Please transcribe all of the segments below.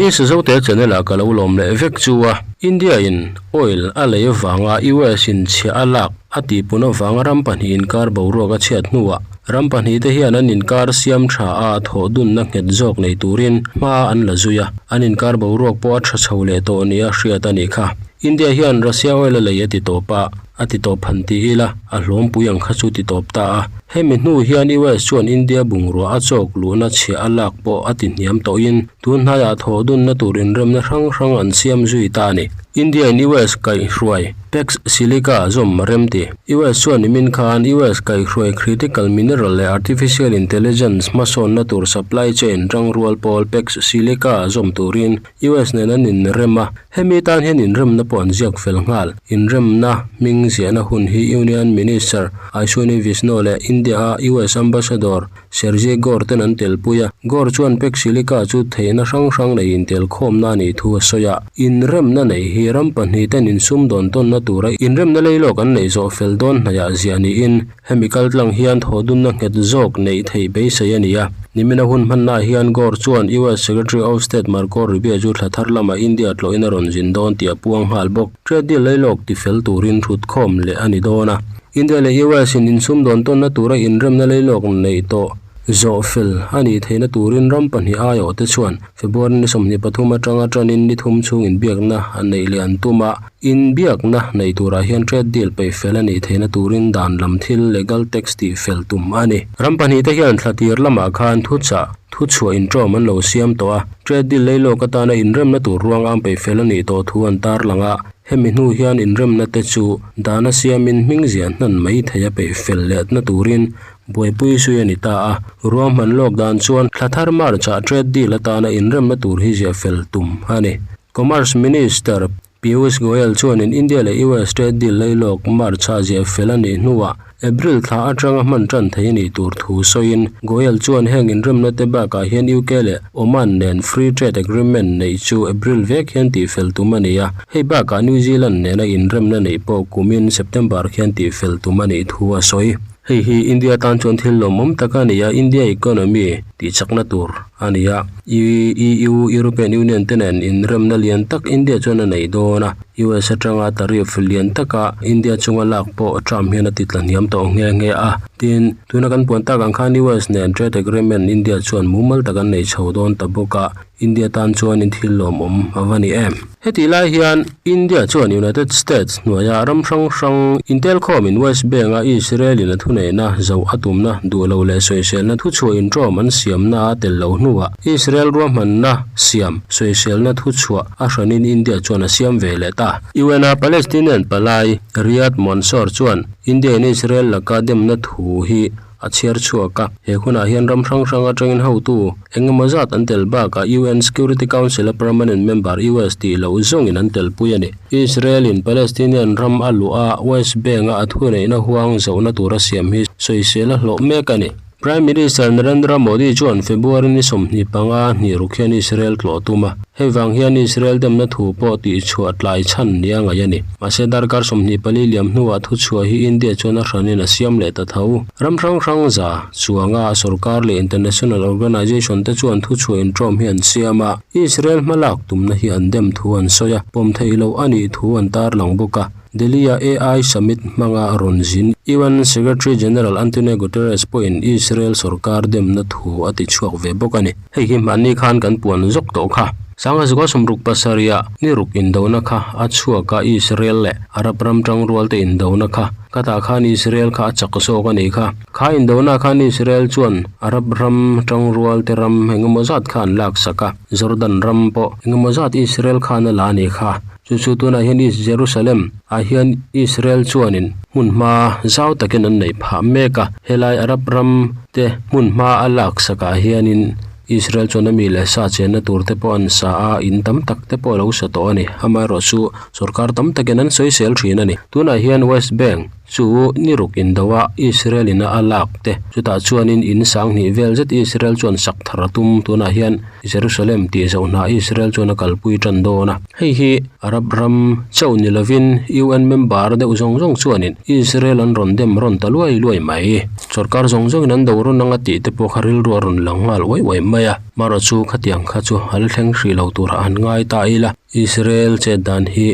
East Zote channel ah ka lo lawm leh vek chu a. India in oil a lei avanga US in chhiah a lak a tihpun avanga ram pahnih inkar boruak a chhiat hnuah ram pahnih te hian an inkar siam tha a thawh dunna nghet zawk nei turin hma an la zui a, an inkar boruak pawh a tha chho leh tawh nia hriat a nih kha. India hian Russia oil a lei a ti tawp a, a ti tawp han ti ila, a hlawmpui ang kha chu ti tawp ta a. Hemi hnu hian US chuan India bungrua a chawk luhna chhiah a lak pawh a ti hniam tawhin tun hnaiah thawh dunna tur inremna hrang hrang an siam zui ta a ni. India in US kaihhruai Pax Silica zawm a rem ti. US chuan nimin khan US kaihhruai Critical Mineral leh Artificial Intelligence hmasawnna tur supply chain tangrual pawl Pax Silica zawm turin US nen an inrem a, hemi tan hian inremna pawh an ziak fel nghal. Inremna hming ziahna hun hi Union Minister Ashwini Vishnu leh India-a US Ambassador Sergei Gore ten an telpui a, Gore chuan Pek Silica chu theihna hrang hrang nei intelkhawmna a nih thu a sawi a. Inremna neih hi ram pahnih ten insumdawn tawnna tura inremna leilawk an neih zawh fel dawn hnaihah ziah niin, Hemi kaltlang hian thawhdunna nghet zawk neih theih beisei a ni a. Nimina hun hmannaah hian Gore chuan US Secretary of State Marco Rubio chu thla thar lamah India tlawhin a rawn zin dawn tih a puang nghal bawk. Trade deal leilawk tifel turin thutkhawm leh a ni dawn a. India leh US in insumdawn tawnna tura inremna leilawk neih tawh zawh fel a nih theihna turin ram pahnih aiawh te chuan February ni 23 atanga tanin ni thum chhung inbiakna an neih leh an tum a. Inbiakna nei turah hian trade deal peih fel a nih theihna turin dan lam thil, legal text, tih fel tum a ni. Ram pahnih te hian thla tir lamah khan thuchah, thuchhuah inṭawm an lo siam tawh a, trade deal lei lawk atana inremna tur ruang ang peih fel a nih tawh thu an tarlang a, hemi hnu hian inremna te chu dana siamin hming ziah hnan mai thei a peih fel lehna turin buaipui zui a ni ta a. Ruahman lawk dan chuan thla thar March-ah trade deal atana inremna tur hi ziah fel tum a ni. Commerce Minister Piyush Goyal chuanin India leh US trade deal leilawk March-a ziah fel a nih hnuah April thla atanga hman tan thei a nih tur thu sawiin Goyal chuan heng inremna te bakah hian UK leh Oman nen free trade agreement neih chu April vek hian tihfel tum a ni a, hei bakah New Zealand nena inremna neih pawh kumin September khian tihfel tum a nih thu a sawi. Hei hi India tan chuan thil lawmawm tak a ni a, India economy tihchakna tur a ni a. EU, European Union te nen inremna lian tak India chuan a nei dawn a, US atanga tariff lian taka India chunga lak pawh Trump hian a ti tla hniam tawh nghe nghe a. Tin, tuna kan puan tak ang khan US nen trade agreement India chuan mumal tak an nei chho dawn ta bawk a, India tan chuanin thil lawmawm a va ni em? Hetih lai hian India chuan United States hnuaia ram hrang hrang intelkhawmin West Bank-a Israel-in a thuneihna zoh a tumna duh lo leh sawiselna thuchhuah inṭawm an siamna a tel lo hnuah Israel ruahmanna siam sawiselna thuchhuah a hranin India chuan a siam ve leh ta. UN-a Palestinian palai Riyad Mansour chuan India-in Israel laka demna thu hi a chhiar chhuak a. He hunah hian ram hrang hrang atangin hotu eng emaw zat an tel bakah UN Security Council a permanent member US tih loh zawngin an telpui a ni. Israel in Palestinian ram a luh a, West Bank a a thuneihna huang zohna tura siam hi sawisel a hlawh mek a ni. Prime Minister Narendra Modi chuan February ni 25 hnih ruk hian Israel tlawh a tum a. Hei vang hian Israel demna thu pawh tihchhuah tlai chhan nia ngaih a ni. Mahse darkar 24 liam hnuah thuchhuah hi India chuan a hranin a siam leh ta tho. Ram hrang hrang za chuanga sorkar leh international organization te chuan thuchhuah inṭawm hi an siam a, Israel hmalak tumna hi an dem thu an sawi a, pawm theih loh a nih thu an tarlang bawk a. Delhi-a AI Summit hmanga rawn zin UN Secretary General Antonio Guterres pawhin Israel sorkar demna thu a ti chhuak ve bawk a ni. Hei hi hmanni khan kan puan zawk tawh kha. Sanga Zuka sawmruk pasarih ni ruk indona kha a chhuak a Israel leh Arab ram tangrual te indona kha ka tah khan Israel kha a chak zawk a nih kha. Kha indona khan Israel chuan Arab ram tangrual te ram engemaw zat kha an laksak a, Jordan ram pawh engemaw zat Israel khan a la a nih kha. Chu chu tunah hian East Jerusalem ah hian Israel chuanin hmun hma zau takin an neih phah mek a, helai Arab ram te hmun hma a lak sakah hianin Israel chuan a mi leh sa chenna tur te pawh an sa a, in tam tak te pawh a lo sa tawh a ni. Amaherawh chu sorkar tam takin an sawisel thin a ni. Tunah hian West Bank chu ni ruk indo a Israel in a lak te chutah chuanin in sanghnih vel zet Israel chuan sak thar a tum. Tunah hian Jerusalem tih zoh hna Israel chuan a kalpui tan dawn a. Hei hi Arab ram chauh ni lovin UN member deuh zawng zawng chuanin Israel an rawn dem rawn ta luai luai mai. Sorkar zawng zawngin an do rawn anga tih te pawh kha rilru a rawn lang nghal uai uai mai. mai a, marawh chu khatiang kha chu a la thleng hrih lo turah han ngai ta ila, Israel chet dan hi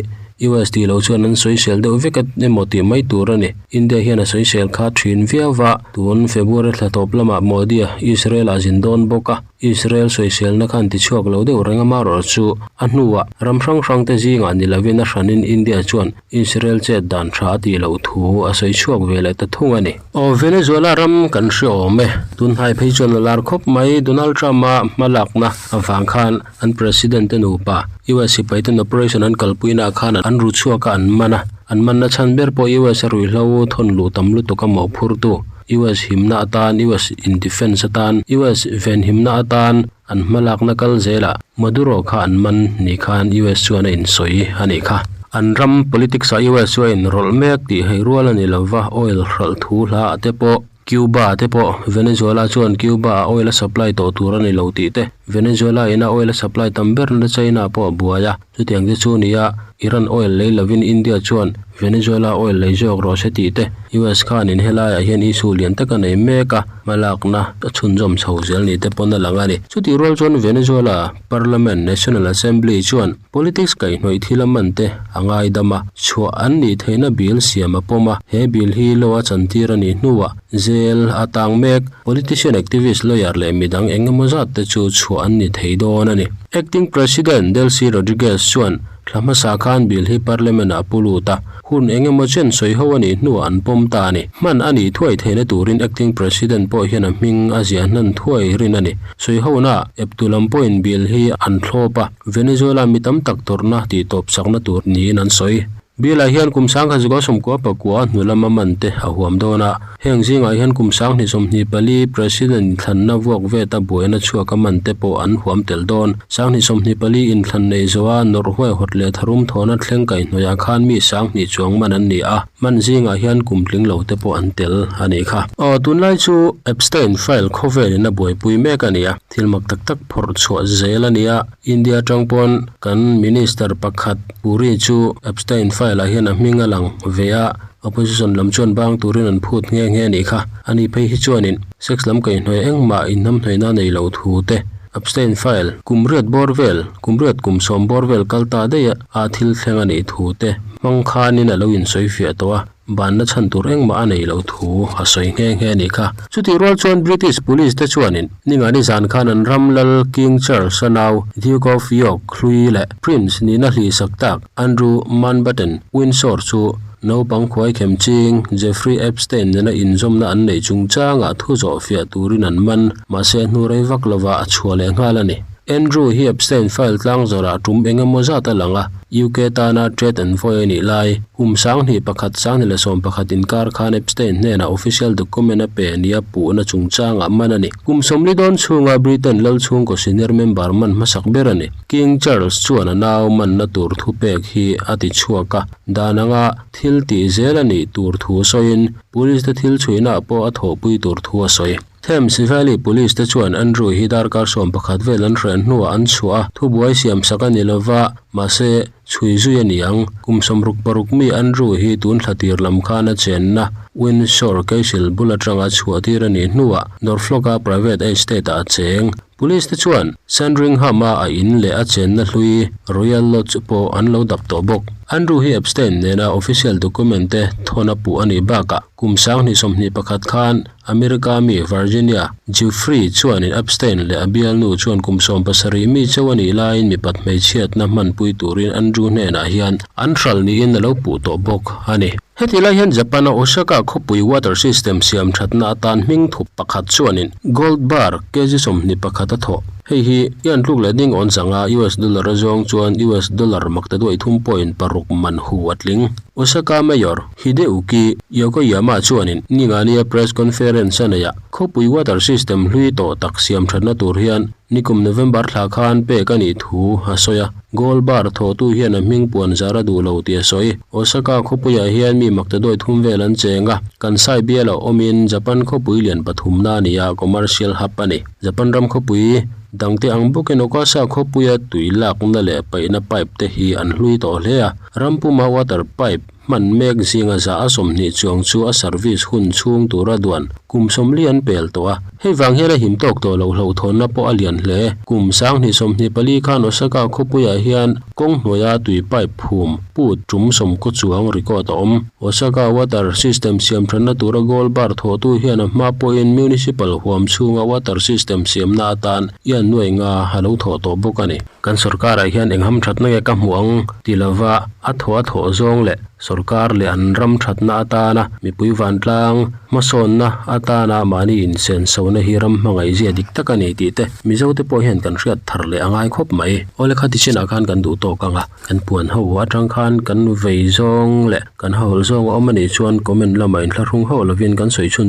US tih loh chuan an sawisel deuh vek a emaw tih mai tur a ni. India hian a sawisel kha thin viau va, tun February thla tawp lamah Modi-a Israel ah zin dawn bawk a, Israel sawiselna khan tichhuak lo deuh reng a marawh chu a hnuah ram hrang hrang te zingah ni lovin a hranin India chuan Israel chet dan tha a tih loh thu a sawi chhuak ve leh ta thung a ni. Aw Venezuela ram kan hre awm e, tun hnai phei chuan a lar khawp mai Donald Trump-a hmalakna avang khan an President te nupa US sipai ten operation an kalpuina ah khan an ru chhuak a an man a, an manna chhan ber pawh US a ruihhlo thawn luh tam lutuk a mawhphurtu. US himna atan, US in defence atan, US venhimna atan an hmalakna kal zelah Maduro kha an man ni khan US chuan a insawi a nih kha. An ram politics ah US chu a inrawlh mek tih hei rual a ni lova, oil hralh thu hla ah te pawh, Cuba te pawh, Venezuela chuan Cuba ah oil a supply tawh tur a ni lo tih te, Venezuela ina oil a supply tam ber na China pawh a buai a. Chutiang te chu nia, Iran oil lei lovin India chuan Venezuela oil lei zawk rawh se tih te, US khanin helaiah hian issue lian tak a nei mek a, hmalakna a chhunzawm chho zel ni te pawn a lang a ni. Chutih rual chuan Venezuela Parliament, National Assembly, chuan politics kaihhnawih thil a man te a ngaidam a, chhuah an nih theihna bill siam a pawm a, he bill hi law a chantir a nih hnuah jail a tang mek. Politician, activist, lawyer leh midang eng emaw zat te chu chhuah an ni thei dawn a ni. Acting President Delcy Rodriguez chuan thla hmasa khan bill hi Parliament ah pu lut a, hun eng emaw chen sawi ho a nih hnuah an pawm ta a ni. Hman a nih thuai theihna turin Acting President pawh hian a hming a ziah hnan thuai rin a ni. Sawi hona eptu lam pawhin bill hi an thlawp a, Venezuela mi tam tak tawrhna tihtawp sakna tur niin an sawi. Bill-ah hian kum sangkhat zakua sawmkua pakua hnu lama man te a huam dawn a, heng zingah hian kum 2024 President inthlanna vuak veta buaina chhuaka man te pawh an huam tel dawn. 2024 inthlan neih zawha nawrh huaihawt leh tharum thawhna thleng kaihhnawihah khan mi 20 chuang man an ni a, man zingah hian kum tling lo te pawh an tel a nih kha. Aw, tunlai chu Epstein file khawvelin a buaipui mek a ni a, thil mak tak tak phawrh chhuah zel a ni a. India atang pawn kan Minister pakhat Puri chu Epstein file ah hian a hming a lang ve a, opposition lam chuan bang turin an phut nghe nghe a nih kha. Ani phei hi chuanin sex lam kaihhnawih engmah inhnamhnawihna nei lo thu te Epstein file kum riat bawr vel, kum riat kum sawm bawr vel kal ta daih a thil thleng a nih thu te hmang khanin a lo insawifiah tawh a. Banna chhan tur engmah a nei lo thu a sawi nghe nghe a nih kha. Chutih rual chuan British Police te chuanin ningani zan khan an ram lal King Charles a nau Duke of York hlui leh Prince nihna hlihsak tak Andrew Mountbatten Windsor chu naupang khuaikhem ching Jeffrey Epstein nena inzawmna an neih chungchangah thu zawh fiah turin an man, mahse hnu rei vak lovah a chhuah leh nghal a ni. Andrew hi Epstein file tlang zawrah tum eng emaw zat a lang a, UK tana trade envoy a nih lai, kum 2001, 2011 inkar khan Epstein hnenah official document a pe nia puhna chungchangah man a ni. Kum 40 dawn chhunga Britain lal chhungkaw senior member man hmasak ber a ni. King Charles chuan a nau manna tur thupek hi a ti chhuak a, dan anga thil tih zel a nih tur thu sawiin police te thil chhuihnaah pawh a thawhpui tur thu a sawi. Thames Valley Police te chuan Andrew hi darkar 11 vel an hren hnuah an chhuah a, thubuai siamsak a ni lova, mahse, chhui zui a ni ang. Kum 66 mi Andrew hi tun thla tir lam khan a chenna Windsor Castle bul atanga chhuah tir a nih hnuah Norfolk-a private estate-ah a cheng. Police te chuan Sandringham-a a in leh a chenna hlui Royal Lodge pawh an lo dap tawh bawk. Andrew hi Epstein nena official document te thawn a puh a nih bakah kum 2021 khan America mi Virginia Giuffre chuanin Epstein leh a bialnu chuan kum 17 mi chauh a nih laiin mipat hmeichhiatna hmanpui turin Andrew hnenah hian an hral niin a lo puh tawh bawk a ni. Heti lai hian Japan-a Osaka khawpui water system siam thatna atan hming thup pakhat chuanin gold bar kg 21 a thawh. Hei hi i an tluk leh ding awn zanga US dollar a zawng chuan US dollar maktaduai thum pawhin paruk man hu a tling. Osaka Mayor Hideuki Yokoyama chuanin ningania press conference a neih a, khawpui water system hlui tawh tak siam thatna tur hian nikum November thla khan pek a nih thu a sawi a, gold bar thawhtu hian a hming puan zar a duh lo tih a sawi. Osaka khawpuiah hian mi maktaduai thum vel an cheng a, Kansai bial a awmin Japan khawpui lian pathumna a ni a, commercial hub a ni. Japan ram khawpui dangte ang bawkin Okasa khawpuia tui lakna leh paihna pipe te hi an hlui tawh hle a, ram puma water pipe, Hman mek zinga za a 20 chuang chu a service hun chhung tura duan. Kum 40 an pel tawh a, hei vang hian a him tawk tawh loh hlauhthawnna pawh a lian hle. Kum 2024 khan Osaka khawpuiah hian kawng hnuaia tui pipe phum put tum 90 chuang record a awm. Osaka water system siam thatna tura goal bar thawhtu hian a hma pawhin municipal huam chhunga water system siamna atan yen nuai nga a lo thawh tawh bawk a ni. Kan sorkarah hian eng ham thatna nge ka hmuh ang ti lova a thaw a thawh zawng leh Sorkar leh an ram thatna atana mipui vantlang hmasawnna atana mahni insensona hi ram hmangaihzia dik tak a ni tih te Mizo te pawh hian kan hriat thar leh a ngai khawp mai. Awle khati chinah khan kan duh tawk ang a, kan puan ho atang khan kan vei zawng leh kan hahawlh zawng a awm a nih chuan comment lamah inthlahrung hauh lovin kan sawi chhun.